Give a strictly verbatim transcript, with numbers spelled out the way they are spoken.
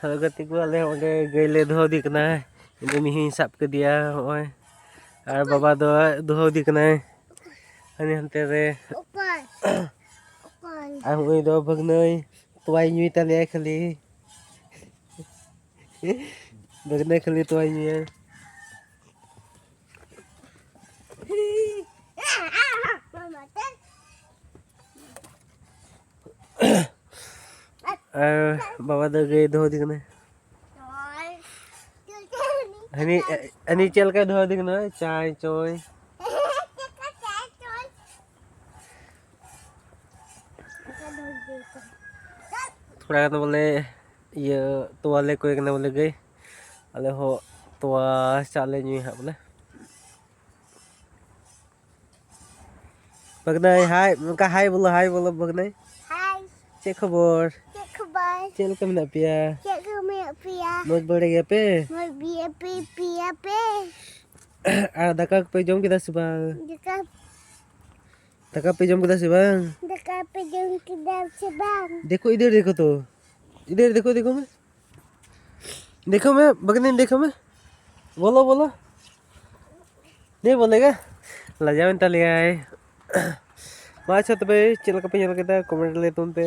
ᱦᱳᱭ ᱜᱟᱛᱮ ᱠᱚ, ᱟᱞᱮ ᱚᱸᱰᱮ ᱜᱟᱹᱭ ᱞᱮ ᱫᱚᱦᱚ ᱤᱫᱤ ᱠᱟᱱᱟ᱾ ᱤᱧ ᱫᱚ ᱢᱤᱦᱩᱧ ᱥᱟᱵ ᱠᱮᱫᱮᱭᱟ ᱱᱚᱜᱼᱚᱭ, ᱟᱨ ᱵᱟᱵᱟ ᱫᱚ ᱫᱚᱦᱚ ᱤᱫᱤ ᱠᱟᱱᱟᱭ ᱦᱟᱱᱮ ᱦᱟᱱᱛᱮ ᱨᱮ᱾ ᱚᱠᱚᱭ? ᱚᱠᱚᱭ? ᱟᱨ ᱱᱩᱭ ᱫᱚ ᱵᱷᱟᱹᱜᱽᱱᱟᱹᱭ, ᱛᱚᱣᱟᱭ ᱧᱩᱭ ᱛᱟᱞᱮᱭᱟ ᱠᱷᱟᱹᱞᱤ᱾ ᱵᱷᱟᱹᱜᱽᱱᱟᱹᱭ ᱠᱷᱟᱹᱞᱤ ᱛᱚᱣᱟᱭ ᱧᱩᱭᱟ᱾ ᱟᱨ ᱵᱟᱵᱟ ᱫᱚ ᱜᱟᱹᱭ ᱫᱚᱦᱚ ᱤᱫᱤ ᱠᱟᱱᱟᱭ᱾ ᱦᱟᱹᱱᱤ, ᱦᱟᱹᱱᱤ ᱪᱮᱫ ᱞᱮᱠᱟᱭ ᱫᱚᱦᱚ ᱤᱫᱤ ᱠᱟᱱᱟ? ᱪᱟᱭ ᱪᱚᱭ᱾ ᱛᱷᱚᱲᱟ ᱜᱟᱱ ᱵᱚᱞᱮ ᱤᱭᱟᱹ ᱛᱚᱣᱟ ᱞᱮ ᱠᱚᱭ ᱠᱟᱱᱟ ᱵᱚᱞᱮ ᱜᱟᱹᱭ᱾ ᱟᱞᱮ ᱦᱚᱸ ᱛᱚᱣᱟ ᱪᱟ ᱞᱮ ᱧᱩᱭᱟ ᱦᱟᱸᱜ ᱵᱚᱞᱮ᱾ ᱵᱷᱟᱹᱜᱽᱱᱟᱹᱭ, ᱦᱟᱭ, ᱚᱱᱠᱟ ᱦᱟᱭ ᱵᱚᱞᱚ, ᱦᱟᱭ ᱵᱚᱞᱚ, ᱵᱷᱟᱹᱜᱽᱱᱟᱹᱭ᱾ ᱦᱟᱭ᱾ ᱪᱮᱫ ᱠᱷᱚᱵᱚᱨ? ᱪᱮᱫ ᱠᱷᱚᱵᱚᱨ? ᱪᱮᱫ ᱞᱮᱠᱟ ᱢᱮᱱᱟᱜ ᱯᱮᱭᱟ? ᱪᱮᱫ ᱞᱮᱠᱟ ᱢᱮᱱᱟᱜ ᱯᱮᱭᱟ? ᱢᱚᱡᱽ ᱵᱟᱲᱟ ᱜᱮᱭᱟ ᱯᱮ? ᱢᱚᱡᱽ ᱜᱮᱭᱟ ᱯᱮ, ᱯᱮᱭᱟ ᱯᱮ? ᱟᱨ ᱫᱟᱠᱟ ᱠᱚᱯᱮ ᱡᱚᱢ ᱠᱮᱫᱟ ᱥᱮ ᱵᱟᱝ? ᱫᱟᱠᱟ ᱫᱟᱠᱟ ᱯᱮ ᱡᱚᱢ ᱠᱮᱫᱟ ᱥᱮ ᱵᱟᱝ? ᱫᱟᱠᱟ ᱯᱮ ᱡᱚᱢ ᱠᱮᱫᱟ ᱥᱮ ᱵᱟᱝ? ᱫᱮᱠᱷᱳ, ᱤᱫᱷᱟᱨ ᱫᱮᱠᱷᱳ ᱛᱚ᱾ ᱤᱫᱷᱟᱨ ᱫᱮᱠᱷᱳ, ᱫᱮᱠᱷᱳ ᱢᱮ᱾ ᱫᱮᱠᱷᱳ ᱢᱮ, ᱵᱷᱟᱹᱜᱽᱱᱤ, ᱫᱮᱠᱷᱳ ᱢᱮ᱾ ᱵᱚᱞᱚ, ᱵᱚᱞᱚ᱾ ᱫᱮ ᱵᱚᱞᱮᱜᱟ᱾ ᱞᱟᱡᱟᱣᱮᱱ ᱛᱟᱞᱮᱭᱟᱭ᱾ ᱢᱟ ᱟᱪᱪᱷᱟ ᱛᱚᱵᱮ, ᱪᱮᱫ ᱞᱮᱠᱟ ᱯᱮ ᱧᱮᱞ ᱠᱮᱫᱟ? ᱠᱚᱢᱮᱱᱴ ᱞᱟᱹᱭ ᱛᱟᱵᱚᱱ ᱯᱮ᱾